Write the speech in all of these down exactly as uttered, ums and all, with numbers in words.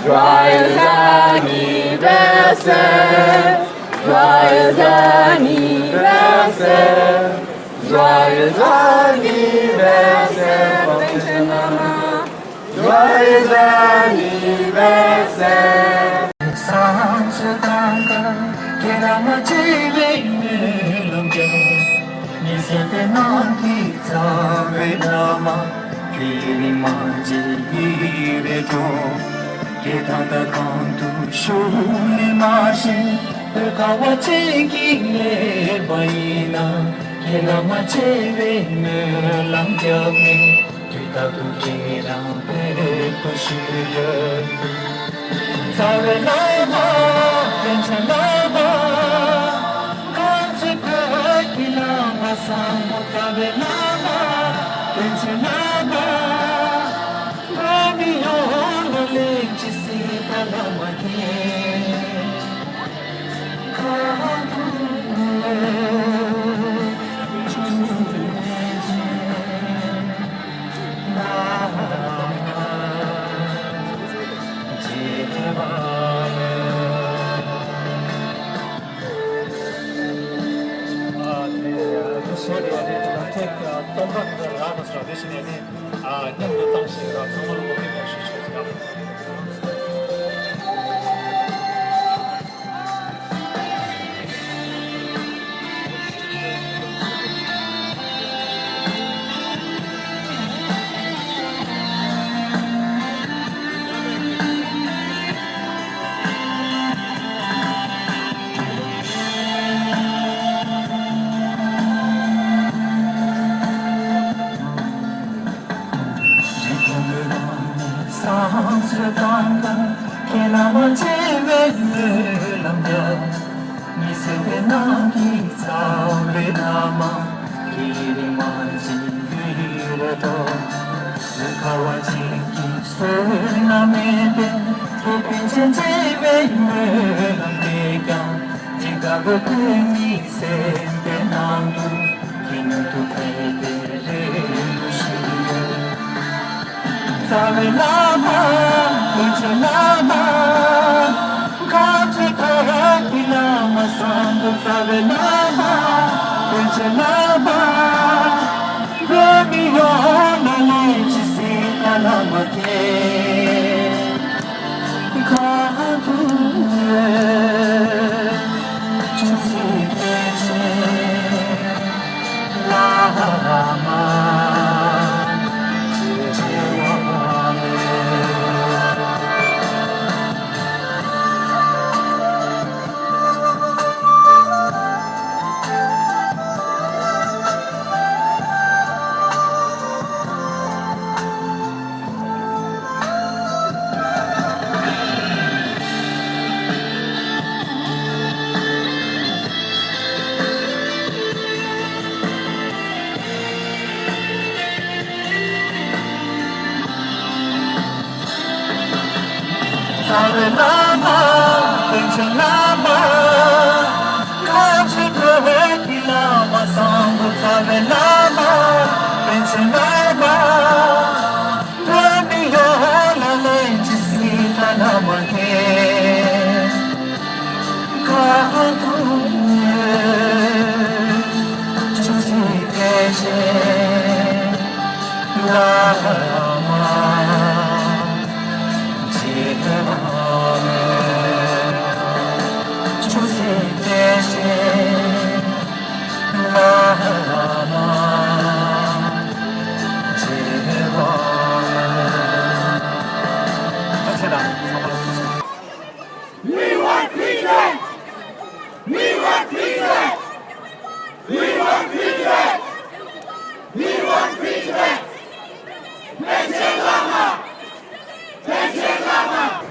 Joyeux anniversaire, joyeux anniversaire, joyeux anniversaire, Joyeux anniversaire. དུས་རྟག་ཏུ་ཁྱེད་རང་ཕེབས་པ་ཞུ་ཡོད། རྩ་བའི་བླ་མ་པཎ་ཆེན་བླ་མ། གངས་ཅན་བོད་ཀྱི་བླ་མ་བཟང་པོ། རྩ་བའི་བླ་མ་པཎ་ཆེན་བླ་མ། བོད་མི་ཡོངས་ལ་ལན་གཅིག་གཟིགས་པ་བླ་མ་ཁྱེད། ཨ་ནི་སོ་ཡ་ནི་ཐེག་སྟོན་པ་དེ་ལ་རག་པ་སོགས་དེ་བཞིན་ནས་ནི་ཨ་མཉམ་དུ་བཏང་ཞིང་ར་ཚང་མར་གོ་སྒྲིག་གནང་ཞུ་ཆོག་ཅིག་ཨ། རྩ་བའི་བླ་མ་པཎ་ཆེན་བླ་མ། གངས་ཅན་བོད་ཀྱི་བླ་མ་བཟང་པོ། རྩ་བའི་བླ་མ་པཎ་ཆེན་བླ་མ། བོད་མི་ཡོངས་ལ་ལན་གཅིག་གཟིགས་པ་བླ་མ་ཁྱེད། རྩ་བའི་བླ་མ་པཎ་ཆེན་བླ་མ། གངས་ཅན་བོད་ཀྱི་བླ་མ་བཟང་པོ། རྩ་བའི་བླ་མ་པཎ་ཆེན་བླ་མ། བོད་མི་ཡོངས་ལ་ལན་གཅིག་གཟིགས་པ་བླ་མ་ཁྱེད། We want freedom! We want freedom! We want freedom! We want freedom! Plenty of drama! Plenty of drama!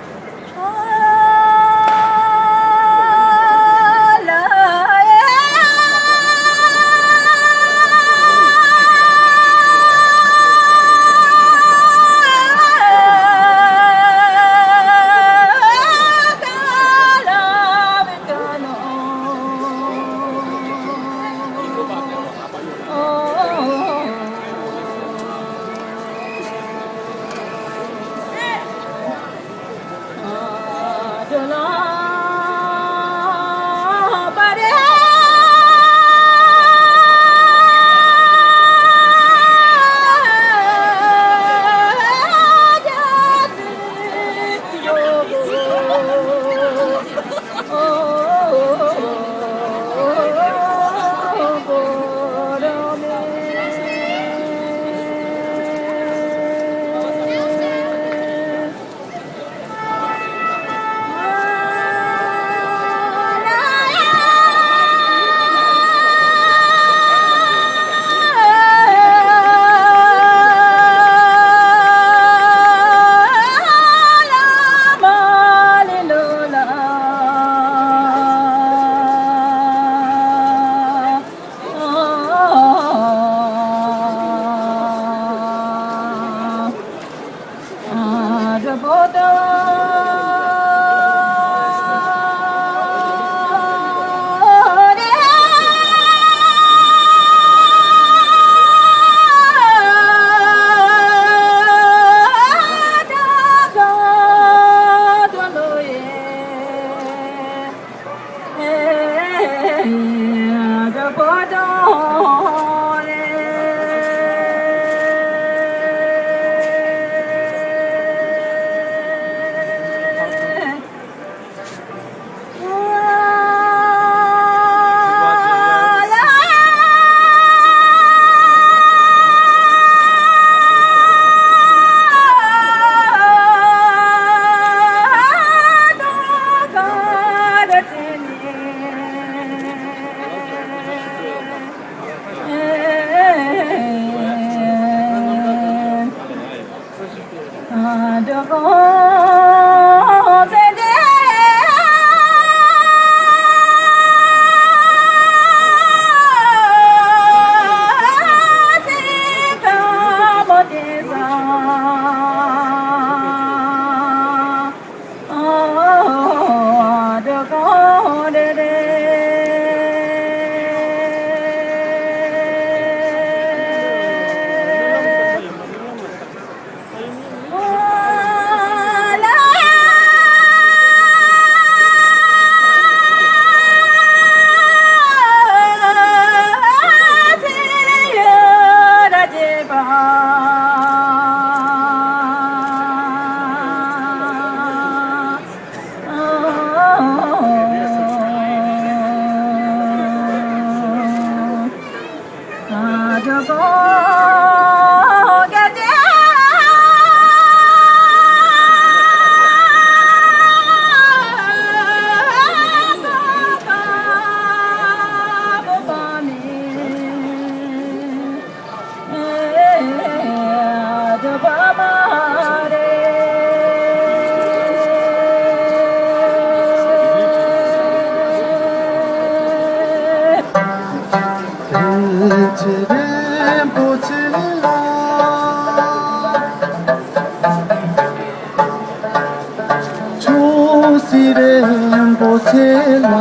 ཆོས་སྲིད་རིན་པོ་ཆེ་ལ།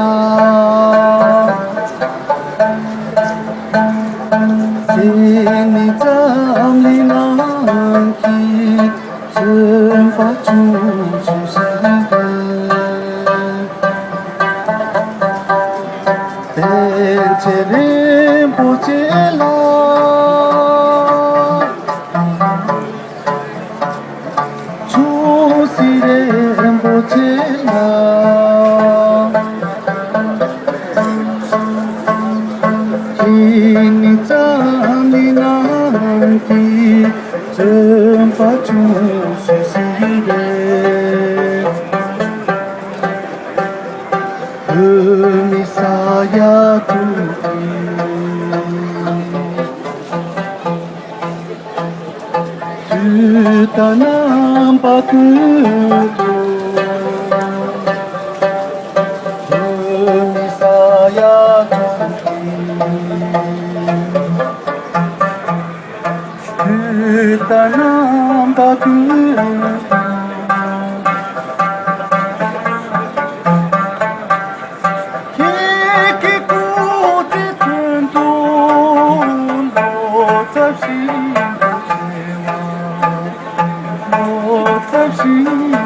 དེ་ནི་འཛམ་གླིང་ནང་གི་བཙུན་པ་ཆུང་ཤོས་ཤིག་རེད། པཎ་ཆེན་རིན་པོ་ཆེ་ལ། ཆོས་སྲིད་རིན་པོ་ཆེ་ལ། ཁྱེད་ནི་འཛམ་གླིང་ནང་གི་བཙུན་པ་ཆུང་ཤོས་ཤིག་རེད། བོད་མི་ས་ཡ་དྲུག་གི་དུས་དང་རྣམ་པ་ཀུན་ཏུ། བོད་མི་ས་ཡ་དྲུག་གི་དུས་དང་རྣམ་པ་ཀུན་ཏུ། ཁྱེད་ཀྱི་སྐུ་ཚེ་དོན་དུ་ལོ་ཙཱ་བཞིན་དུ་བྱེད་པ། ལོ་ཙཱ་བཞིན་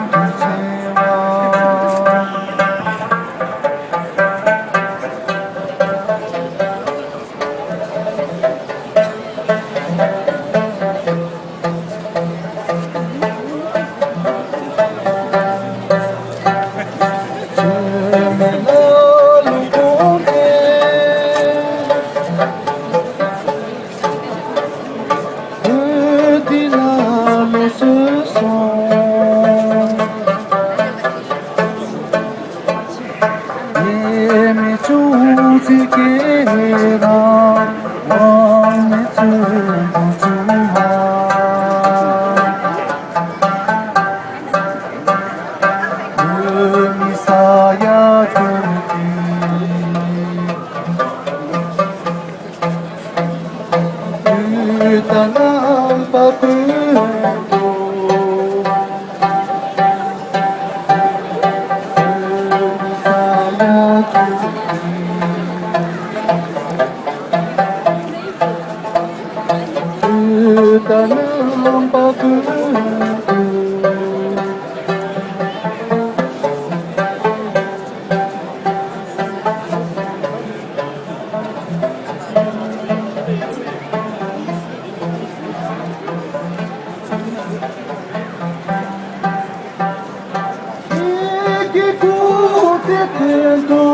དོན་དུ་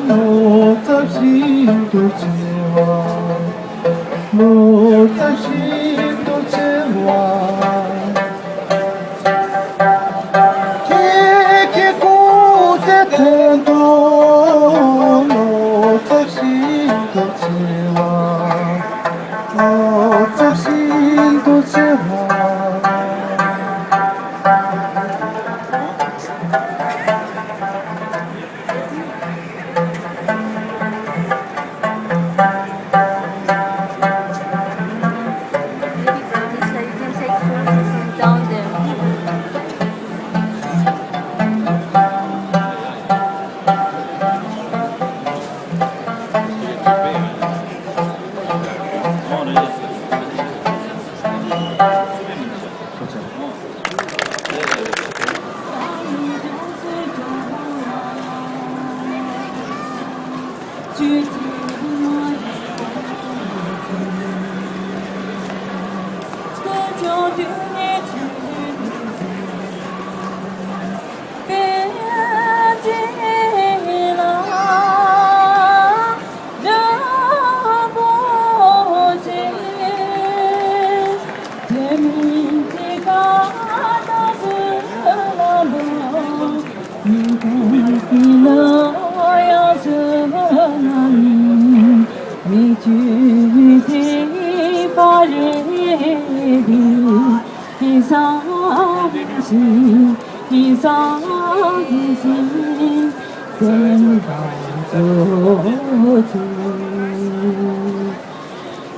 ནོར་རྫས་ཤིན་ཏུ་ཆེ་བ། ནོར་རྫས་ཤིན་ཏུ་ཆེ་བ། ཁྱེད་ཀྱི་སྐུ་ཚེ་དོན་དུ་ནོར་རྫས་ཤིན་ཏུ་ཆེ་བ། ནོར་རྫས་ཤིན་ཏུ་ཆེ་བ།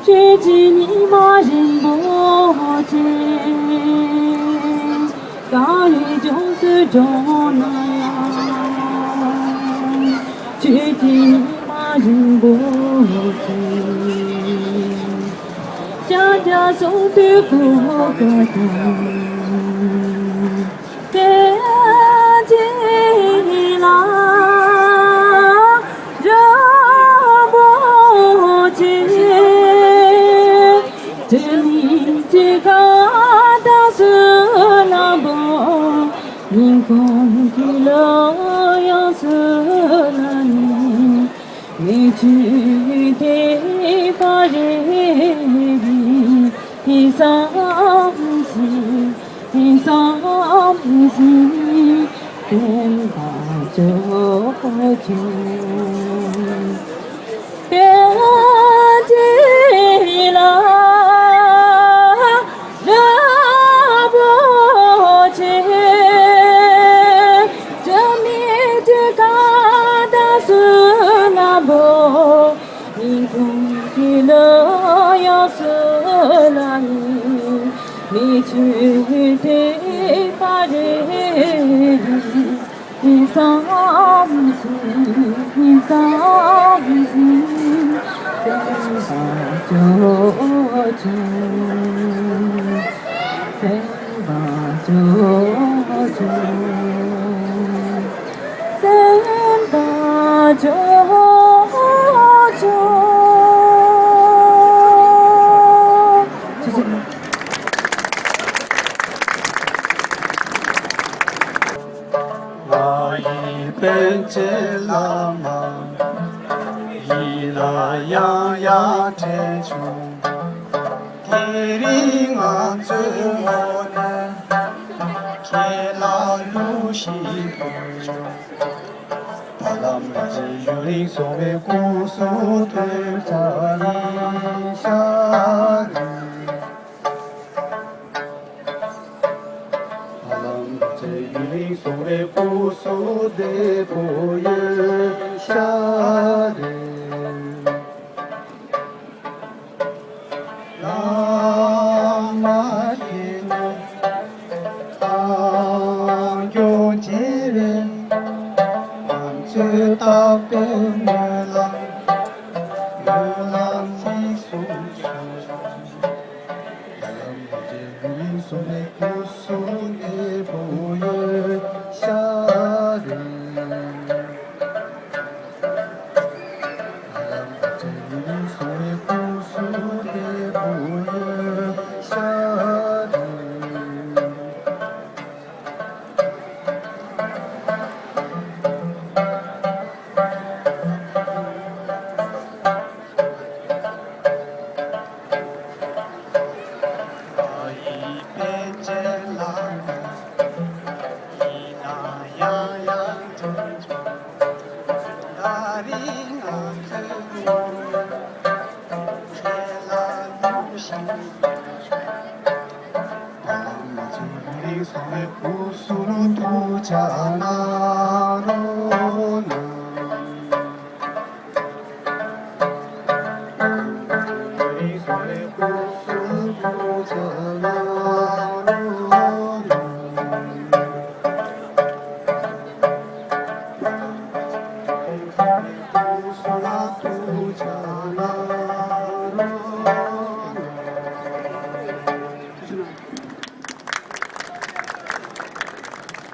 ཆོས་ཀྱི་ཉི་མ་རིན་པོ་ཆེ། གང་ལས་ལྗོངས་སུ་འགྲོ་ན་ཡང་། ཆོས་ཀྱི་ཉི་མ་རིན་པོ་ཆེ། ཤཱཀྱ་གསུང་དུས་གོ་དགའ་དང་། དེ་ཅི་ལ་རིན་པོ་ཆེ། དེ་ནི་དེ་ག་དང་སུ་ལ་བོ། ཉིན་གུང་གི་ལོ་ཡང་སུ་ལ་ནི། མི་ཆོས་དད་པ་རེ་རེ་བསམ་བཞིན། བསམ་བཞིན་སེམས་དཔའ་ཇོ་ཇོ། དཔལ་ལྡན་ལ་རིན་པོ་ཆེ། འབྲལ་མེད་དེ་ག་དང་སུ་ལ་བོ། ཉིན་གུང་གི་ལོ་ཡང་སུ་ལ་ནི། མི་ཆོས་དད་པ་རེ་རེ། བསམ་བཞིན་བསམ་བཞིན་སེམས་དཔའ་ཇོ་ཇོ། སེམས་དཔའ་ཇོ་ཇོ། སེམས་དཔའ་ཇོ་ཇོ། ང་ཡི་པཎ་ཆེན་བླ་མ། ཡིད་ལ་ཡང་ཡང་དྲན་བྱུང་། དེ་རིང་ང་ཚོའི་ངོས་ནས་ཁྱེད་ལ་གླུ་ཞིག་ཕུལ་ཆོག། ཧ་ལམ་ང་ཚོའི་ཡུན་རིང་སོང་བའི་སྐུ་གཟུགས་དོན་དག་ཡིན་ཤག་རེད། ཧ་ལམ་ཚེ་ཡུན་རིང་སོང་བའི་སྐུ་གཟུགས་བདེ་པོ་ཡོད་ཤག་རེད། བླ་མ་ཁྱེད་ཉིད་གང་མགྱོགས་མཇལ་བའི་ང་ཚོའི་རྟག་པའི་སྨོན་ལམ། སྨོན་ལམ་ཚིག་གསུམ་ཞུ།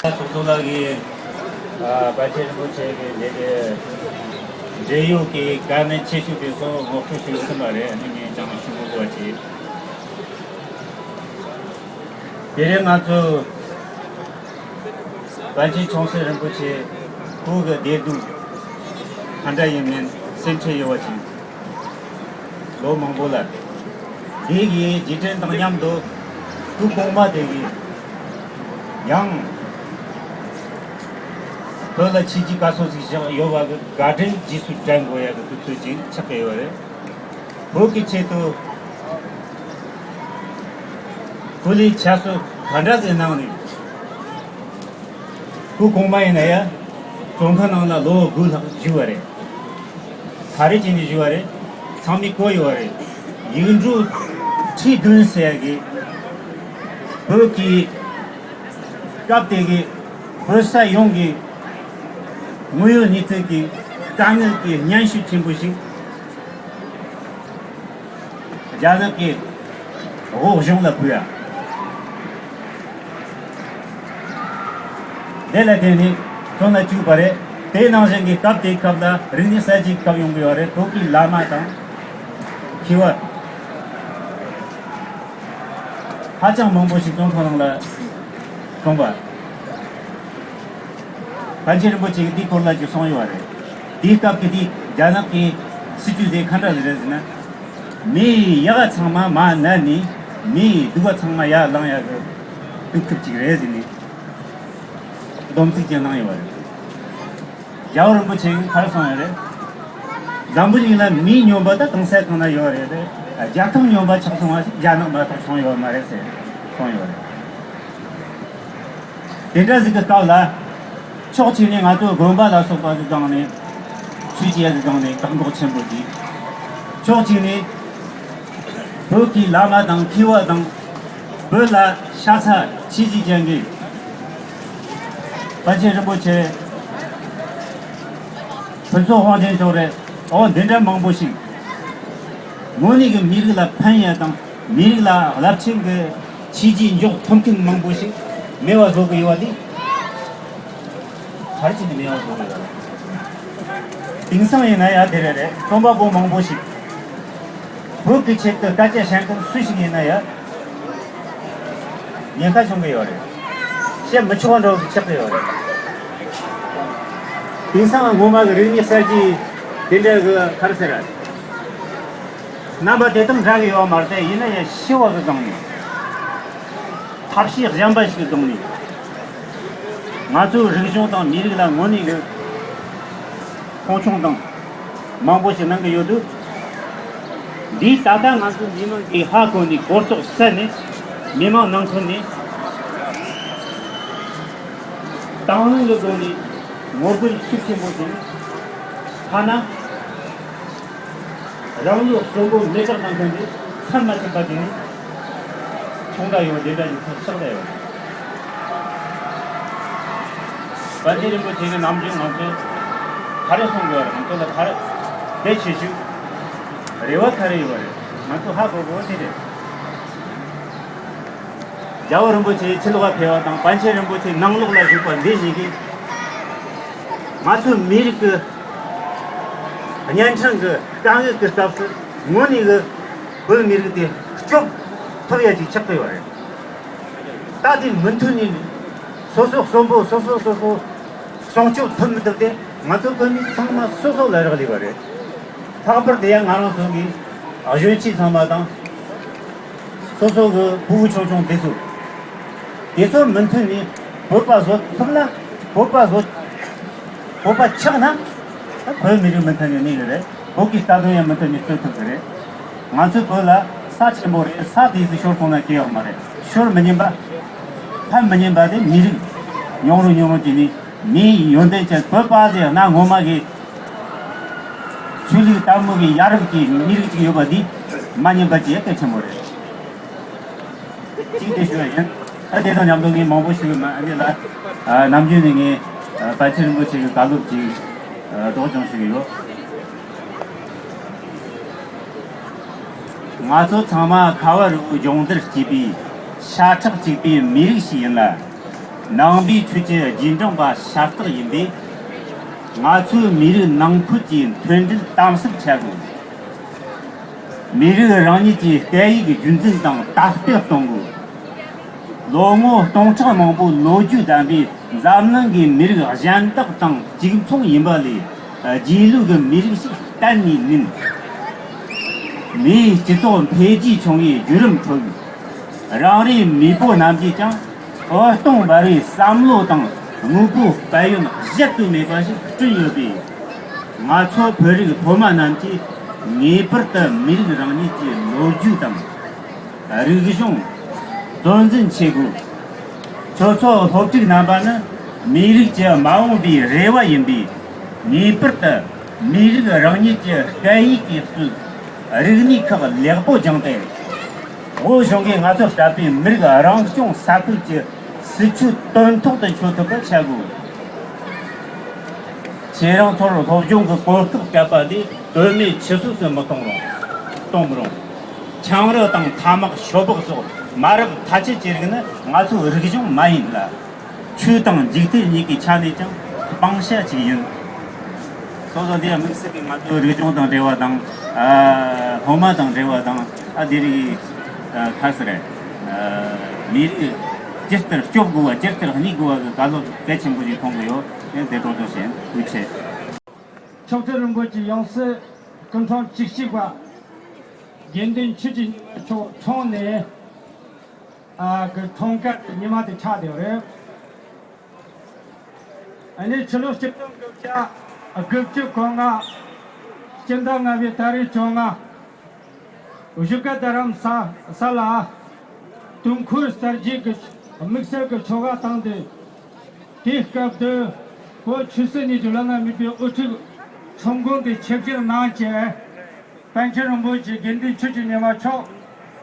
ཚོགས་གཙོ་ལགས་ཀྱིས་ཨ་པཎ་ཆེན་རིན་པོ་ཆེ་གི་འདི་གི་འབྲེལ་ཡོད་ཀྱི་བཀའ་གནད་ཆེ་ཤོས་དེ་ཚོ་ངོ་སྤྲོད་ཞུས་ཟིན་པ་རེད། ཨ་ནི་ངས་ཀྱང་ཞུ་དགོས་པ་བྱས། དེ་རིང་ང་ཚོ་པཎ་ཆེན་ཆུང་སྲིད་རིན་པོ་ཆེ་སྐུ་གི་བདེ་སྡུག་ག་འདྲ་ཡིན་མིན་སེམས་ཁྲལ་ཡོད་པ་ཅིག་ལོ་མང་པོ་ལ། དེ་གི་རྗེས་དྲན་དང་མཉམ་དུ་སྐུ་གོང་མ་དེ་གི་ཡང་བོད་ལ་ཆོས་བརྒྱུད་ག་ཚོད་ཅིག་བཞག་ཡོད་པ་གི་དགའ་སྤྲོ་རྗེས་སུ་དྲན་དགོས་ཡ་གི་དུས་ཚོད་ཅིག་ཆགས་ཀྱི་ཡོད་རེད། བོད་ཀྱི་ཆེད་དུ་སྐུ་ལས་ཆ་ཚང་ག་འདྲ་ཟིག་གནང་ནས། སྐུ་གོང་མ་ཡིན་ན་ཡང་བཙོན་ཁང་ནང་ལ་ལོ་དགུ་ལྷག་བཞུགས་པ་རེད། ག་རེ་བྱས་ནས་བཞུགས་པ་རེད། ཚང་མས་གོ་ཡོད་པ་རེད། ཡིག་འབྲུ་ཁྲི་བདུན་ཟེར་ཡ་གི་བོད་ཀྱི་སྐབས་དེ་གི་བོད་ས་ཡོངས་ཀྱི་དངོས་ཡོད་གནས་ཚུལ་གྱི་དཀའ་ངལ་གྱི་སྙན་ཞུ་ཆེན་པོ་ཞིག་རྒྱ་ནག་གི་དབུས་གཞུང་ལ་ཕུལ་ཡ། དེ་ལ་བརྟེན་ནས་བཙོན་ལ་བཅུག་པ་རེད། དེ་ནང་བཞིན་གྱི་སྐབས་དེའི་སྐབས་ལ་རིག་གནས་གསར་བརྗེའི་སྐབས་ཡོང་གི་ཡོད་རེད། བོད་ཀྱི་བླ་མ་དང་མཁས་པ་ཧ་ཅང་མང་པོ་ཞིག་བཙོན་ཁང་ནང་ལ་བཙོངས་པ། པཎ་ཆེན་རིན་པོ་ཆེ་གིས་དེའི་སྐོར་ལ་ཅིག་གསུངས་ཡོད་པ་རེད། དེའི་སྐབས་ཀྱི་དེའི་རྒྱ་ནག་གི་སྲིད་ཇུས་དེ་ག་འདྲ་ཞིག་རེད་ཟེར་ན། མི་ཡི་ཡག་ཚང་མ་མར་མནན་ནས་མི་ཡི་སྡུག་པ་ཚང་མ་ཡར་ལངས་ཡག་གི་དུས་སྐབས་ཅིག་རེད་ཟེར་ནས་སྡོམ་ཚིག་ཅིག་གནང་ཡོད་པ་རེད། རྒྱལ་བ་རིན་པོ་ཆེ་གིས་ག་རེ་གསུངས་ཡོད་རེད། འཛམ་བུ་གླིང་ལ་མིའི་སྨྱོན་པ་ད་གང་ས་གང་ན་ཡོད་རེད་དེ། རྒྱལ་ཁམས་སྨྱོན་པ་ཆགས་སོང་བ་ཞིག་རྒྱ་ནག་མ་གཏོགས་བྱུང་ཡོད་མ་རེད་ཟེར་གསུངས་ཡོད་རེད། དེ་འདྲ་ཟིག་གི་སྐབས་ལ་ཕྱོགས་གཅིག་ནས་ང་ཚོ་དགོན་པ་ལ་སོགས་པ་གི་སྒང་ནས་ཆོས་བྱེད་ཡ་གི་སྒང་ནས་བཀག་འགོག་ཆེན་པོ་བྱས། ཕྱོགས་གཅིག་ནས་བོད་ཀྱི་བླ་མ་དང་མཁས་པ་དང་བོད་ལ་ཤ་ཚ་ཆེ་བཞེས་ཅན་གྱི་པཎ་ཆེན་རིན་པོ་ཆེ་ཕུན་ཚོགས་དབང་ཆེན་མཆོག་རེད། འོ་འདི་འདྲ་མང་པོ་ཞིག་དངོས་གནས་ཀྱི་མི་རིགས་ལ་ཕན་ཡ་དང་མི་རིགས་ལ་རླབས་ཆེན་གྱི་ཆེ་བཞེས་འཇོག་ཐུབ་མཁན་མང་པོ་ཞིག་མེད་པ་བཟོ་གི་ཡོད་པ་དེ་ག་རེ་བྱས་ནས་མེད་པ་བཟོ་གི་ཡོད་རེད། དེང་སང་ཡིན་ན་ཡང་དེ་རེད་རེད། རྩོམ་པ་པོ་མང་པོ་ཞིག་བོད་ཀྱི་ཆེད་དུ་སྐད་ཆ་བཤད་མཁན་སུ་ཞིག་ཡིན་ན་ཡང་ཉེན་ཁ་བྱུང་གི་ཡོད་རེད། བཤད་མི་ཆོག་པ་འདྲ་བོ་ཞིག་ཆགས་ཀྱི་ཡོད་རེད། དེང་སང་སྔོན་མ་གི་རིག་གནས་གསར་བརྗེ་དེ་འདྲ་གི་ག་རེ་ཟེར། རྣམ་པ་དེ་དང་འདྲ་གི་ཡོད་མ་རེད་དེ། ཡིན་ན་ཡང་ཤེས་པ་གི་སྒང་ནས་ཐབས་ཤེས་གཞན་པ་ཞིག་གི་སྒང་ནས་ང་ཚོའི་རིག་གཞུང་དང་མི་རིགས་ལ་དངོས་གནས་ཀྱི་མཐོང་ཆུང་དང་མང་པོ་ཞིག་གནང་གི་ཡོད་དུས། འདིས་ད་ལྟ་ང་ཚོ་མི་མང་གིས་ཧ་གོ་ནས་གོ་རྟོགས་གསལ་ནས་མི་མང་ནང་ཁུལ་ནས་དང་བླངས་ཀྱི་སྒོ་ནས་ངོ་རྒོལ་ཤུགས་ཆེན་པོ་བྱུང་། ཐ་ན་རང་ལུས་གསོན་པོ་མེ་སྲེག་གནང་མཁན་དེ་མཚམས་མ་ཆད་པ་དེ་ནི་ཆུང་འདྲ་ཡོད་བདེ་འདྲ་ཡོད་ཚུལ་ཆགས་བསྡད་ཡོད། པཎ་ཆེན་རིན་པོ་ཆེ་གི་ནམ་རྒྱུན་ང་ཚོ་ག་རེ་གསུང་དགོས་རེད། ང་ཚོ་ལ་ག་རེ་དེ་ཆེ་ཤོས་རེ་བ་ག་རེ་ཡོད་རེད། ང་ཚོ་ཧ་གོ་དགོས་དེ་རེད། རྒྱལ་བ་རིན་པོ་ཆེ་ཕྱི་ལོགས་ལ་ཕེབས་པ་དང་པཎ་ཆེན་རིན་པོ་ཆེ་ནང་ལོགས་ལ་བཞུགས་པ་འདི་གཉིས་ཀྱིས་ང་ཚོའི་མི་རིགས་ཀྱི་གཉན་འཕྲང་གི་དཀའ་ངལ་གྱི་སྐབས་སུ་དངོས་གནས་ཀྱི་བོད་མི་རིགས་དེ་སྐྱོབ་ཐུབ་ཡ་ཅིག་ཆགས་ཀྱི་ཡོད་རེད། ད་དེ་མུ་མཐུད་ནས་སོ་སོ་གསོན་པོ་སོ་སོ་སོ་སོ་སྲུང་སྐྱོབ་ཐུབ་མི་ཐུབ་དེ་ང་ཚོ་བོད་མི་ཚང་མ་སོ་སོ་ལ་རག་ལས་པ་རེད། ལྷག་པར་དུ་ཡང་ང་རང་ཚོ་གི་གཞོན་སྐྱེས་ཚང་མ་དང་སོ་སོ་གི་ཕྲུ་གུ་ཆུང་ཆུང་དེ་ཚོ་དེ་ཚོ་མུ་མཐུད་ནས་བོད་པ་བཟོ་ཐུབ་ན། བོད་པ་བཟོ་བོད་པ་ཆགས་ན་བོད་མི་རིགས་མུ་མཐུད་ནས་གནས་གི་རེད། བོད་ཀྱི་རྩ་དོན་ཡང་མུ་མཐུད་ནས་རྩོད་ཐུབ་གི་རེད། ང་ཚོའི་བོད་ལ་ས་ཆེན་པོ་རེད། ས་དེ་ཚོ་ཤོར་སོང་ན་སྐྱིད་ཡོད་མ་རེད། ཤོར་མི་ཉན་པ་ཕམ་མི་ཉན་པ་དེ་མི་རིགས། ཉུང་རུ་ཉུང་རུ་བྱས་ནས་མིའི་ཡོན་ཏན་ཅན་བོད་པ་ཟེར་གནའ་སྔོན་མ་གི་ཆོས་ལུགས་དར་མོ་གི་ཡ་རབས་ཀྱི་མི་རིགས་ཅིག་ཡོད་པ་འདི་མ་ཉན་པ་ཅིག་གལ་ཆེན་པོ་རེད། གཅིག་དེ་ཞུ་བ་ཡིན། ཨ་དེ་དང་མཉམ་དུ་ངས་མང་པོ་ཞུ་གི་མ་ཨ་ནི་ལ་ཨ་ནམ་རྒྱུན་ནས་ངས་ཨ་པཎ་ཆེན་རིན་པོ་ཆེ་གི་བཀའ་སློབ་ཅིག་ཨ་སྒྲོག་སྦྱང་ཞུ་གི་ཡོད། ང་ཚོ་ཚང་མ་ཁ་བ་རི་བོའི་ལྗོངས་འདིར་སྐྱེས་པའི་ཤ་ཁྲག་གཅིག་པའི་མི་རིགས་ཤིག་ཡིན་ལ། ནང་པའི་ཆོས་ཀྱི་རྗེས་འབྲང་པ་ཤ་སྟག་ཡིན་པས། ང་ཚོའི་མི་རིགས་ནང་ཁུལ་གྱི་མཐུན་སྒྲིལ་དམ་ཟབ་བྱ་དགོས། མི་རིགས་རང་ཉིད་ཀྱི་སྐད་ཡིག་རྒྱུན་འཛིན་དང་དར་སྤེལ་གཏོང་དགོས། ལོ་ངོ་སྟོང་ཕྲག་མང་པོའི་ལོ་རྒྱུས་ལྡན་པའི་འཛམ་གླིང་གི་མི་རིགས་གཞན་དག་དང་གཅིག་མཚུངས་ཡིན་པ་ལས། རྗེས་ལུས་ཀྱི་མི་རིགས་ཤིག་གཏན་ནས་མིན། མིའི་སྤྱི་ཚོགས་འཕེལ་རྒྱས་བྱུང་བའི་བརྒྱུད་རིམ་ཁྲོད། རང་རེའི་མེས་པོ་རྣམས་ཀྱིས་ཀྱང་འོད་སྟོང་འབར་བའི་བསམ་བློ་དང་དངོས་པོའི་དཔལ་ཡོན་གཞལ་དུ་མེད་པ་ཞིག་བསྐྲུན་ཡོད་པས། ང་ཚོ་བོད་རིགས་སློབ་མ་རྣམས་ཀྱིས་ངེས་པར་དུ་མི་རིགས་རང་ཉིད་ཀྱི་ལོ་རྒྱུས་དང་། རིག་གཞུང་དོན་འཛིན་བྱེད་དགོས། ཁྱོད་ཚོ་སློབ་ཕྲུག་རྣམ་པ་ནི་མིའི་རིགས་ཀྱི་མ་འོངས་པའི་རེ་བ་ཡིན་པས། ངེས་པར་དུ་མིའི་རིགས་རང་ཉིད་ཀྱི་སྐད་ཡིག་གིས་གཙོས་རིག་གནས་ཁག་ལེགས་པོ་སྦྱངས་ཏེ། བོད་གཞུང་གིས་ང་ཚོ་ལྟ་བུའི་མི་རིགས་རང་སྐྱོང་ས་ཁུལ་གྱི་སྲིད་ཇུས་དོན་ཐོག་ཏུ་འཁྱོལ་ཐུབ་པ་བྱ་དགོས། ཁྱེད་རང་ཚོར་སློབ་སྦྱོང་གི་གོ་སྐབས་སྤྲད་པ་འདི་དོན་མེད་ཕྱི་སོས་སུ་མི་གཏོང་རོགས། གཏོང་མི་རུང་། ཆང་རག་དང་ཐ་མག་ཤོ་སྦག་སོགས་མ་རབས་ཐ་ཆད་ཀྱི་རིགས་ནི་ང་ཚོའི་རིག་གཞུང་མ་ཡིན་ལ། ཆོས་དང་འཇིག་རྟེན་གཉིས་ཀྱི་ཆ་ནས་ཀྱང་སྤང་བྱ་ཅིག་ཡིན། སོ་སོ་འདི་ཡང་དམིགས་བསལ་གྱི་ང་ཚོའི་རིག་གཞུང་དང་འབྲེལ་བ་དང་། ཨ་སློབ་མ་དང་འབྲེལ་བ་དང་། ཨ་དེ་རིགས་ཨ་ག་ཟེར། ཨ་མི་རིགས་ཇི་ལྟར་སྐྱོབ་དགོས་པ་ཇི་ལྟར་གནས་དགོས་པ་གི་བཀའ་སློབ་གལ་ཆེན་པོ་ཞིག་མཐོང་གི་ཡོད། ཨེ་དེ་སྒྲོག་སྦྱང་བྱེད། ཐུགས་རྗེ་ཆེ། མཆོག་སྤྲུལ་རིན་པོ་ཆེ་ཡང་སྲིད་སྐུ་ཕྲེང་བཅུ་གཅིག་པ་དགེ་འདུན་ཆོས་ཀྱི་ཉི་མ་མཆོག་འཁྲུངས་ནས་ཨ་གི་འཁྲུངས་སྐར་ཉི་མ་དེ་ཆགས་བསྡད་པ་རེད། ཨ་ནི་ཕྱི་ལོ་ཆིག་སྟོང་དགུ་བརྒྱ་དགུ་བཅུ་གོ་ལྔ། སྤྱི་ཟླ་ལྔ་པའི་ཏ་རིག་བཅོ་ལྔ། བཞུགས་སྒར་རྡ་རམ་ས་ས་ལ་དུས་འཁོར་གསར་བརྗེ་གི་དམིགས་བསལ་གྱི་ཆོ་ག་བཏང་སྟེ། དེའི་སྐབས་དུ་བོད་ཆོས་སྲིད་གཉིས་ཀྱི་བླ་ན་མེད་པའི་དབུ་ཁྲིད་ཚོགས་མགོན་གྱིས་ཆིབས་བསྒྱུར་གནང་བྱས། པཎ་ཆེན་རིན་པོ་ཆེ་དགེ་འདུན་ཆོས་ཀྱི་ཉི་མ་མཆོག་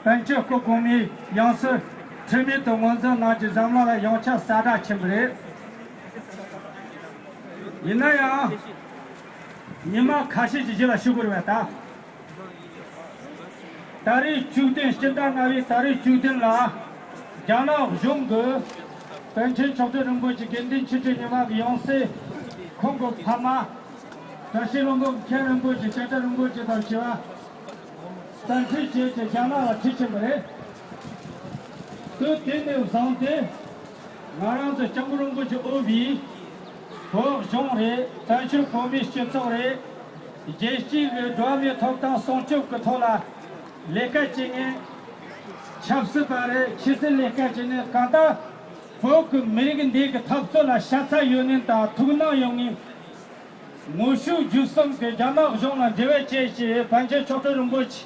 པཎ་ཆེན་སྐུ་གོང་མའི་ཡང་སྲིད་འཁྲུལ་མེད་དུ་ངོས་འཛིན་གནང་རྒྱུ་འཛམ་གླིང་ལ་ཡོངས་ཁྱབ་གསལ་བསྒྲགས་ཕྱིན་པ་རེད། ཡིན་ན་ཡང་། ཉི་མ་ཁ་ཤས་ཀྱི་རྗེས་ལ་ཞུ་དགོས་རེད་པ་ད། ཏ་རིག་བཅུ་བདུན། སྤྱི་ཟླ་ལྔ་པའི་ཏ་རིག་བཅུ་བདུན་ལ་རྒྱ་ནག་གཞུང་གིས་པཎ་ཆེན་མཆོག་སྤྲུལ་རིན་པོ་ཆེ་དགེ་འདུན་ཆོས་ཀྱི་ཉི་མ་གི་ཡང་སྲིད། ཁོང་གི་ཕ་མ་བཀྲ་ཤིས་ལྷུན་པོ་མཁན་རིན་པོ་ཆེ། བྱ་བྲལ་རིན་པོ་ཆེ་དང་བཅས་པ་གཏན་སྲིད་བྱས་ཏེ་རྒྱ་ནག་ལ་ཁྲིད་ཕྱིན་པ་རེད། དུས་དེ་ནས་བཟུང་སྟེ་ང་རང་ཚོ་སྐྱབས་མགོན་རིན་པོ་ཆེ་དབུས་པའི་བོད་གཞུང་རེད། བཙན་བྱོལ་བོད་མིའི་སྤྱི་ཚོགས་རེད། རྒྱལ་སྤྱིའི་གི་འགྲོ་བ་མིའི་ཐོབ་ཐང་སྲུང་སྐྱོབ་ཀྱི་ཐོག་ལ་ལས་ཀ་བྱེད་མཁན། ཆབ་སྲིད་པ་རེད། ཆོས་སྲིད་ལས་ཀ་བྱེད་མཁན། གང་ལྟར་བོད་ཀྱི་མི་རིགས་འདི་གི་འཐབ་རྩོད་ལ་ཤ་ཚ་ཡོད་མཁན་དང་ཐུགས་སྣང་ཡོད་མཁན། ངོ་ཤུགས་བརྒྱུད་གསུམ་གྱིས་རྒྱ་ནག་གཞུང་ལ་འབྲེལ་བ་བྱས་ཤིང་། པཎ་ཆེན་མཆོག་སྤྲུལ་རིན་པོ་ཆེ་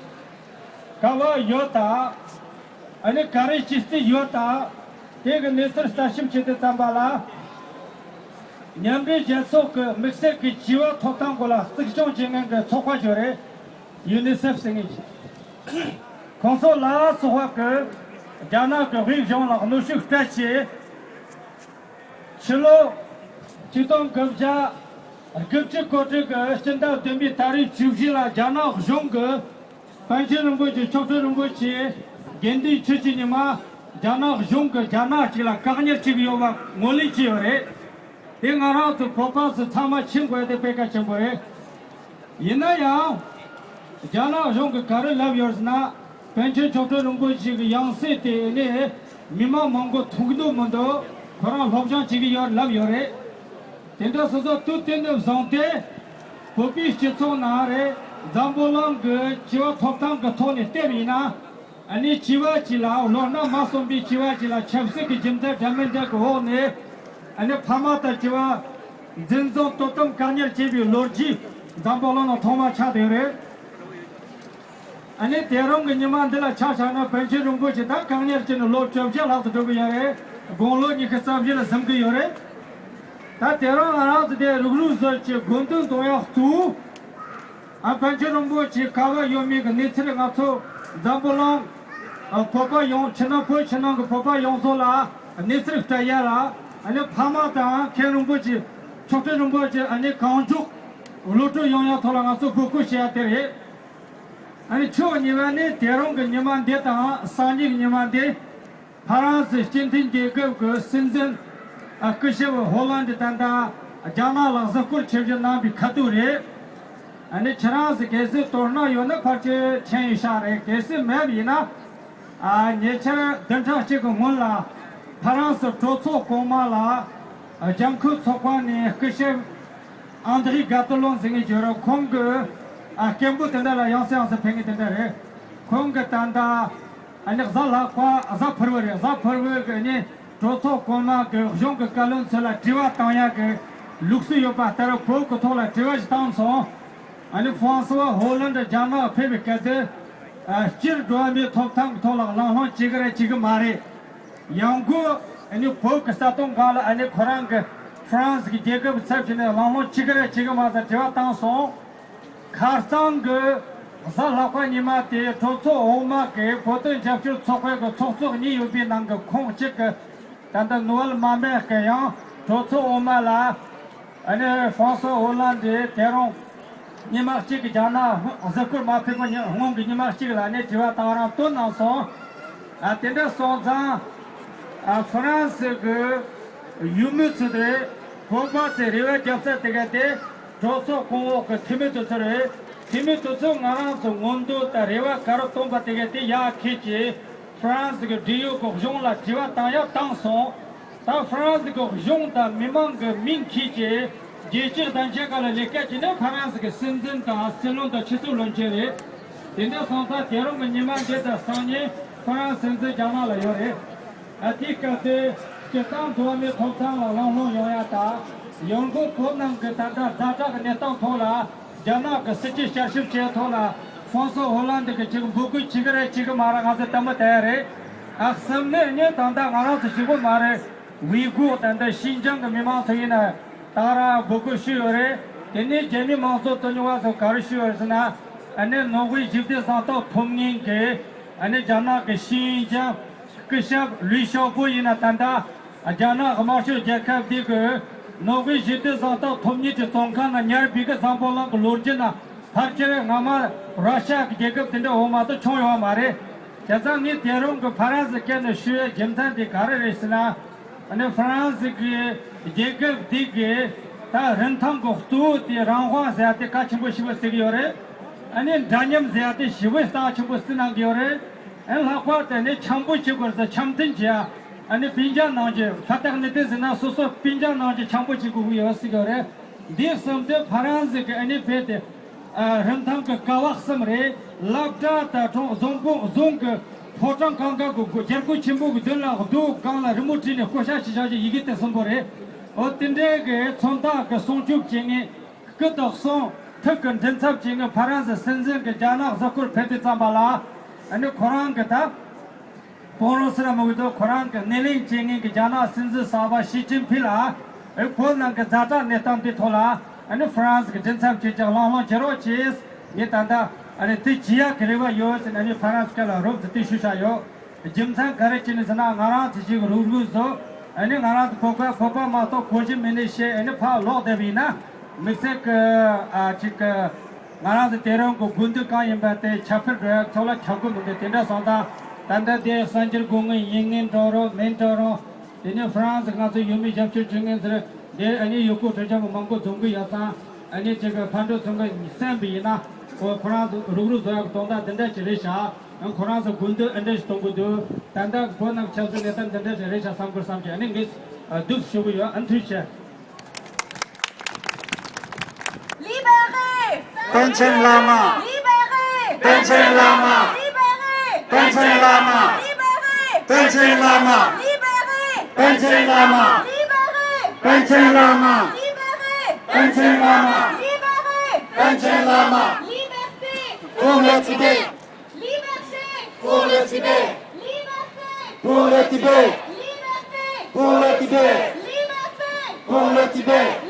ག་པར་ཡོད་དང་། ཨ་ནི་ག་རེ་བྱེད་རྩིས་ཡོད་དང་། དེ་གི་གནས་ཚུལ་གསལ་ཞིབ་བྱེད་དུས་ཙམ་པ་ལ། མཉམ་འབྲེལ་རྒྱལ་ཚོགས་ཀྱི་དམིགས་བསལ་གྱི་བྱིས་པ་ཐོབ་ཐང་སྐོར་ལ་གཙིགས་སྐྱོང་བྱེད་མཁན་གྱི་ཚོགས་པ་ཞིག་རེད། ཡུ་ནི་སེབ་ཟེར་མཁན་ཞིག་ཁོང་ཚོ་ལ་སོགས་པ་གིས་རྒྱ་ནག་གི་དབུས་གཞུང་ལ་གནོན་ཤུགས་སྤྲད་བྱས། ཕྱི་ལོ་ཆིག་སྟོང་དགུ་བརྒྱ་དགུ་བཅུ་གོ་དྲུག་གི་སྤྱི་ཟླ་བདུན་པའི་ཏ་རིག་བཅུ་བཞི་ལ་རྒྱ་ནག་གཞུང་གིས་པཎ་ཆེན་རིན་པོ་ཆེ། མཆོག་སྤྲུལ་རིན་པོ་ཆེ། དགེ་འདུན་ཆོས་ཀྱི་ཉི་མ་རྒྱ་ནག་གཞུང་གིས་རྒྱ་ནག་གཅིག་ལ་བཀག་ཉར་བྱེད་ཀྱི་ཡོད་པ་ངོས་ལེན་བྱས་ཡོད་རེད། དེ་ང་རང་ཚོ་བོད་པ་ཚོ་ཚང་མ་ཤེས་དགོས་དེ་དཔེ་གལ་ཆེན་པོ་རེད། ཡིན་ན་ཡང་། རྒྱ་ནག་གཞུང་གིས་ག་རེ་ལབ་ཡོད་ཟེར་ན། པཎ་ཆེན་མཆོག་སྤྲུལ་རིན་པོ་ཆེ་གི་ཡང་སྲིད་དེ་ནི་མི་མང་མང་པོ་མཐོང་གི་འདུག་མི་འདུག་ཁོ་རང་སློབ་སྦྱོང་བྱེད་ཀྱི་ཡོད་ལབ་ཡོད་རེད། དེ་འདྲ་སོང་ཙང་དུས་དེ་ནས་བཟུང་སྟེ་བོད་པའི་སྤྱི་ཚོགས་ནང་རེད། འཛམ་བུ་གླིང་གི་བྱིས་པ་ཐོབ་ཐང་གི་ཐོག་ནས་བལྟས་པ་ཡིན་ན། ཨ་ནི་བྱིས་པ་གཅིག་ལ། ལོ་ན་མ་སོན་པའི་བྱིས་པ་གཅིག་ལ་ཆབ་སྲིད་ཀྱི་རྒྱུ་མཚན་འདྲ་མི་འདྲ་གི་འོག་ནས། ཨ་ནི་ཕ་མ་དང་བྱིས་པ་འཛིན་བཟུང་དོ་དམ་བཀག་ཉར་བྱས་པའི་ལོ་རྒྱུས་འཛམ་བུ་གླིང་ནང་ཐོག་མ་ཆགས་བསྡད་ཡོད་རེད། ཨ་ནི་དེ་རིང་གི་ཉི་མ་འདི་ལ་ཆ་བཞག་ན་པཎ་ཆེན་རིན་པོ་ཆེ་ད་བཀག་ཉར་བྱས་ནས་ལོ་བཅོ་བརྒྱད་ལྷག་ཏུ་འགྲོ་གི་ཡོད་རེད། དགུང་ལོ་ཉི་ཤུ་རྩ་བཞི་ལ་ཟིན་གི་ཡོད་རེད། ད་དེ་རིང་ང་རང་ཚོ་དེ་རུག་རུག་བཟོ་བྱས་དགོན་སྡེ་འཛོམས་ཡག་གཙོ་བོ། ཨ་པཎ་ཆེན་རིན་པོ་ཆེ་ག་པར་ཡོད་མེད་ཀྱི་གནས་ཚུལ་ང་ཚོ་འཛམ་བུ་གླིང་ཨ་བོད་པ་ཡོངས་ཕྱི་ནང་བོད་ཕྱི་ནང་གི་བོད་པ་ཡོངས་རྫོགས་ལ་གནས་ཚུལ་སྤྲད་ཡ་ལ། ཨ་ནི་ཕ་མ་དང་མཁན་རིན་པོ་ཆེ་མཆོག་སྤྲུལ་རིན་པོ་ཆེ་ཨ་ནི་གང་མགྱོགས་གློད་གྲོལ་ཡོང་ཡ་ཐོག་ལ་ང་ཚོ་འབོད་སྐུལ་བྱེད་ཡ་དེ་རེད། ཨ་ནི་ཕྱོགས་གཉིས་པ་ནི་དེ་རིང་གི་ཉི་མ་འདི་དང་སང་ཉིན་གྱི་ཉི་མ་འདི། ཕ་རན་སི་སྤྱི་མཐུན་རྒྱལ་ཁབ་ཀྱི་སྲིད་འཛིན་ཨ་སྐུ་ཞབས་ཧོ་ལན་ཌི་ད་ལྟ་རྒྱ་ནག་ལ་གཟིགས་སྐོར་ཆེད་ཕེབས་གནང་པའི་ཁ་ཐུག་རེད། ཨ་ནི་ཁྱེད་རང་ཚོ་གལ་སྲིད་དོ་སྣང་ཡོད་ན་ཕལ་ཆེར་མཁྱེན་ཡོད་ཤག་རེད། གལ་སྲིད་མེད་པ་ཡིན་ན། ཨ་ཉེ་ཆར་བདུན་ཕྲག་གཅིག་གི་སྔོན་ལ་ཕ་རན་སི་གྲོས་ཚོགས་གོང་མ་ལ་ཨ་ལྗང་ཁུ་ཚོགས་ཁང་ནས་སྐུ་ཞབས་ཨན་དྲི་ག་ཏི་ལོན་ཟེར་མཁན་ཅིག་ཡོད་རེད། ཁོང་གི་ཨ་སྐད་འབོད་དེ་འདྲ་ལ་ཡང་སེ་ཡང་སེ་ཕེབས་མཁན་དེ་འདྲ་རེད། ཁོང་གི་ད་ལྟ་ཨ་ནི་གཟའ་ལྷག་པ་གཟའ་ཕུར་བུ་རེད། གཟའ་ཕུར་བུ་གི་ཨ་ནི་གྲོས་ཚོགས་གོང་མ་གི་གཞུང་གི་བཀའ་བློན་ཚོ་ལ་དྲི་བ་བཏང་ཡག་གི་ལུགས་སྲོལ་ཡོད་པ་ལྟར་བོད་ཀྱི་ཐོག་ལ་དྲི་བ་ཞིག་བཏང་སོང་། ཨ་ནི་ཧྥ་རན་སི་བ་ཧོ་ལན་ཌི་རྒྱ་ནག་ཕེབས་པའི་སྐབས་དུ། ཨ་སྤྱིར་འགྲོ་བ་མིའི་ཐོབ་ཐང་གི་ཐོག་ལ་གླེང་སློང་བྱེད་ཀྱི་རེད་བྱེད་ཀྱི་མ་རེད། ཡང་སྒོས་ཨ་ནི་བོད་ཀྱི་རྩ་དོན་སྒང་ལ་ཨ་ནི་ཁོ་རང་གི་ཧྥ་རན་སི་གི་རྒྱལ་ཁབ་ཚབ་བྱས་ནས་གླེང་སློང་བྱེད་ཀྱི་རེད་བྱེད་ཀྱི་མ་རེད་དྲི་བ་བཏང་སོང་། ཁ་རྩང་གི་གཟའ་ལྷག་པ་ཉི་མ་དེ་གྲོས་ཚོགས་འོག་མ་གི་བོད་དོན་རྒྱབ་སྐྱོར་ཚོགས་པའི་གི་ཚོགས་གཙོ་གཉིས་ཡོད་པའི་ནང་གི་ཁོང་གཅིག་གི་ད་ལྟ་ནོ་བེལ་མ་མེད་གི་ཡང་གྲོས་ཚོགས་འོག་མ་ལ། ཨ་ནི་ཧྥ་རན་སི་ཧོ་ལན་ཌི་དེ་རིང་ཉི་མ་གཅིག་གི་རྒྱ་ནག་གཟིགས་སྐོར་མ་ཕེབས་པ་ཉི་སྔོན་གྱི་ཉི་མ་གཅིག་ལ་ནི་དྲི་བ་དང་རང་བཏོན་གནང་སོང་། ཨ་དེ་འདྲ་སོང་ཙང་ཨ་ཧྥ་རན་སི་གི་ཡུལ་མི་ཚོ་དེ་བོད་པ་ཚོའི་རེ་བ་རྒྱབ་ས་དེ་ག་དེ་གྲོས་ཚོགས་གོང་འོག་གི་འཐུས་མི་དེ་ཚོ་རེད། འཐུས་མི་དེ་ཚོ་ང་རང་ཚོ་མངོན་འདོད་དང་རེ་བ་ག་རེ་བཏོན་པ་དེ་ག་དེ་ཡར་ཁྱེར་གྱིས་ཧྥ་རན་སི་གི་འབྲེལ་ཡོད་གི་གཞུང་ལ་དྲི་བ་བཏང་ཡ་བཏང་སོང་། ད་ཧྥ་རན་སི་གི་གཞུང་དང་མི་མང་གི་མིང་ཁྱེར་གྱིས་རྒྱལ་སྤྱིའི་གཏམ་བཤད་སྒང་ལ་ལས་ཀ་བྱས་ནས་ཧྥ་རན་སི་གི་སྲིད་འཛིན་དང་སྲིད་བློན་དང་ཕྱི་སྲིད་བློན་ཆེན་རེད། དེ་འདྲ་སོང་ཙང་དེ་རིང་གི་ཉི་མ་འདི་དང་སང་ཉིན་ཧྥ་རན་སི་སྲིད་འཛིན་རྒྱ་ནག་ལ་ཡོད་རེད། ཨ་དེའི་སྐབས་དེ་སྤྱིར་བཏང་འགྲོ་བ་མིའི་ཐོབ་ཐང་ལ་གླེང་སློང་ཡོང་ཡ་དང་ཡོང་སྒོ་བོད་ནང་གི་ད་ལྟ་ཛ་དྲག་གི་གནས་སྟངས་ཐོག་ལ། རྒྱ་ནག་གི་སྲིད་ཇུས་བསྐྱར་ཞིབ་བྱས་ཐོག་ལ་ཧྥ་རན་སི་ཧོ་ལན་ཌི་གི་ཅིག་འབོད་སྐུལ་བྱེད་ཀྱི་རེད་བྱེད་ཀྱི་མ་རེད་ང་ཚོ་ལྟད་མོ་ལྟ་ཡ་རེད། ཨ་གསུམ་ནས་ནི་ད་ལྟ་ང་རང་ཚོ་གཅིག་པོ་མ་རེད། ཝི་གུར་ད་ལྟ་ཤིན་ཅང་གི་མི་མང་ཚོ་ཡིན་ན་ད་རང་འབོད་སྐུལ་ཞུས་ཡོད་རེད། དེ་ནས་རྒྱ་མི་མང་གཙོ་དོན་གཉེར་བ་ཚོ་ག་རེ་ཞུས་ཡོད་རེད་ཟེར་ན། ཨ་ནི་ནོར་ཝེ་ཞི་བདེ་གཟེངས་རྟགས་ཐོབ་མཁན་གྱི་ཨ་ནི་རྒྱ་ནག་གི་ཤིན་ཅང་སྐུ་ཞབས་ལུའི་ཞའོ་པོ་ཡིན་ན་ད་ལྟ། རྒྱ་ནག་དམར་ཤོག་རྒྱལ་ཁབ་འདི་གི་ནོར་ཝེ་ཞི་བདེ་གཟེངས་རྟགས་ཐོབ་མཁན་གྱི་བཙོན་ཁང་ནང་ཉར་བའི་གི་འཛམ་བུ་གླིང་གི་ལོ་རྒྱུས་ནང་ཕལ་ཆེར་སྔ་མ་ར་ཤ་གི་རྒྱལ་ཁབ་དེ་འདྲ་འོ་མ་གཏོགས་བྱུང་ཡོད་མ་རེད། བྱས་ཙང་ངས་དེ་རིང་གི་ཧྥ་རན་སི་སྐད་ནས་ཞུ་ཡའི་རྒྱུ་མཚན་དེ་ག་རེ་རེད་ཟེར་ན། ཨ་ནི་ཧྥ་རན་སི་གི་རྒྱལ་ཁབ་འདི་གི་ད་རིན་ཐང་གི་གཙོ་བོ་དེ་རང་དབང་ཟེར་ཡ་དེ་གལ་ཆེན་པོ་ཞེ་པོ་བརྩི་གི་ཡོད་རེད། ཨ་ནི་འདྲ་མཉམ་ཟེར་ཡ་དེ་ཞེ་པོ་རྩ་ཆེན་པོ་བརྩི་གནང་གི་ཡོད་རེད། ཨ་ནི་ལྷག་པར་དུ་ནི་འཆམ་པོ་བྱེད་དགོས་ཟེར་འཆམ་མཐུན་བྱེད་ཡ། ཨ་ནི་སྤུན་ཀྱག་ནང་གི་ཧྥ་ཏག་ནི་ཏི་ཟེར་ན་སོ་སོ་སྤུན་ཀྱག་ནང་གི་འཆམ་པོ་བྱེད་དགོས་ཀྱི་ཡོད་ཟེར་གྱི་ཡོད་རེད། འདི་གསུམ་དེ་ཧྥ་རན་སི་གི་ཨ་ནི་བོད་དེ་ཨ་རིན་ཐང་གི་ཀ་བ་གསུམ་རེད། སློབ་གྲྭ་དང་གྲོང་རྫོང་ཁོངས་རྫོང་གི་ཕོ་བྲང་གང་ག་གི་སྒོ་རྒྱལ་སྒོ་ཆེན་པོ་གི་མདུན་ལ་རྡོ་སྒང་ལ་རི་མོ་བྲིས་ནས་བརྐོ་བཞག་བྱས་བཞག་རྒྱུ་ཡི་གེ་དེ་གསུམ་པོ་རེད། འོ་དེ་འདྲའི་གི་མཚོན་རྟགས་གི་སྲུང་སྐྱོབ་བྱེད་མཁན། སྐུ་དང་གསུང་ཐུགས་ཀྱི་མགྲིན་ཚབ་བྱེད་མཁན་ཧྥ་རན་སི་སྲིད་འཛིན་གྱིས་རྒྱ་ནག་གཟིགས་སྐོར་ཕེབས་དུས་ཙམ་པ་ལ། ཨ་ནི་ཁོ་རང་གི་ད། པོ་རོ་སི་ར་མི་འོས་དོ་ཁོ་རང་གི་སྣེ་ལེན་བྱེད་མཁན་གྱི་རྒྱ་ནག་སྲིད་འཛིན་གསར་པ་ཞི་ཅིན་ཕིང་ལ། ཨེ་བོད་ནང་གི་ཛ་དྲག་གནས་སྟངས་དེ་ཐོག་ལ། ཨ་ནི་ཧྥ་རན་སི་གི་མགྲིན་ཚབ་བྱེད་ཀྱང་གླེང་སློང་བྱེད་རོགས་བྱེད། ངས་ད་ལྟ་ཨ་ནི་དེ་བྱེད་ཡག་གི་རེ་བ་ཡོད་ཟེར་ནས་ཨ་ནི་ཧྥ་རན་སི་སྐད་ལ་རོབ་ཙམ་དེ་ཞུ་བཞག་ཡོད། རྒྱུ་མཚན་ག་རེ་བྱས་ནས་ཟེར་ན་ང་རང་ཚོ་ཞིག་རུག་རུག་བཟོ། ཨ་ནི་ང་རང་ཚོ་བོད་པ་བོད་པ་མ་གཏོགས་གོ་གཞི་མི་སྣས་བཤད་ཨ་ནི་ཕར་ལོག་བསྡད་པ་ཡིན་ན་དམིགས་བསལ་གྱི་ཨ་ཅིག་གི་ང་རང་ཚོ་དེ་རིང་གི་དགོས་འདུན་གང་ཡིན་པ་དེ་ཁྱབ་སྤེལ་འགྲོ་ཡག་ཐོག་ལ་ཁྱབ་གི་མི་འདུག་དེ་འདྲ་སོང་ཙང་ད་ལྟ་དེ་གསར་འགྱུར་དགོས་ངེས་ཡིན་ངེས་འགྲོ་རོགས་མིན་འགྲོ་རོགས། དེ་ནས་ཧྥ་རན་སི་ང་ཚོ་ཡུལ་མི་རྒྱབ་སྐྱོར་བྱེད་མཁན་ཚོར་དེ་ཨ་ནི་ཡུལ་སྐོར་སྤྲོ་འཆམ་མང་པོ་འཛོམས་གི་ཡོད་ཙང་ཨ་ནི་ཅིག་གི་ཕར་འགྲོ་ཚུར་འགྲོ་གསན་པ་ཡིན་ན་ཁོ་ཁོ་རང་ཚོ་རུག་རུག་བཟོ་ཡག་གི་དོན་དག་འདི་འདྲ་ཞིག་རེད་ཤག་ཁོ་རང་ཚོ་དགོས་འདུན་ཨ་འདྲ་ཞིག་གཏོང་གི་འདུག་ད་ལྟ་བོད་ནང་ཆབ་སྲིད་གནས་སྟངས་འདི་འདྲ་ཞིག་རེད་ཤག་བསམ་དགོས་བསམ་གྱི་ཨ་ནི་ངས་སྡུག་ཞུ་གི་ཡོད། ཨ་ཐུགས་རྗེ་ཆེ། Libérez ! པཎ་ཆེན་བླ་མ། Libérez ! པཎ་ཆེན་བླ་མ། Libérez ! པཎ་ཆེན་བླ་མ། Libérez ! པཎ་ཆེན་བླ་མ། Libérez ! པཎ་ཆེན་བླ་མ། Libérez ! པཎ་ཆེན་བླ་མ། Libérez ! པཎ་ཆེན་བླ་མ། Libérez ! པཎ་ཆེན་བླ་མ། Liberté ! Pour le Tibet ! Liberté ! Pour le Tibet ! Liberté ! Pour le Tibet ! Liberté ! Pour le Tibet! Pour le Tibet!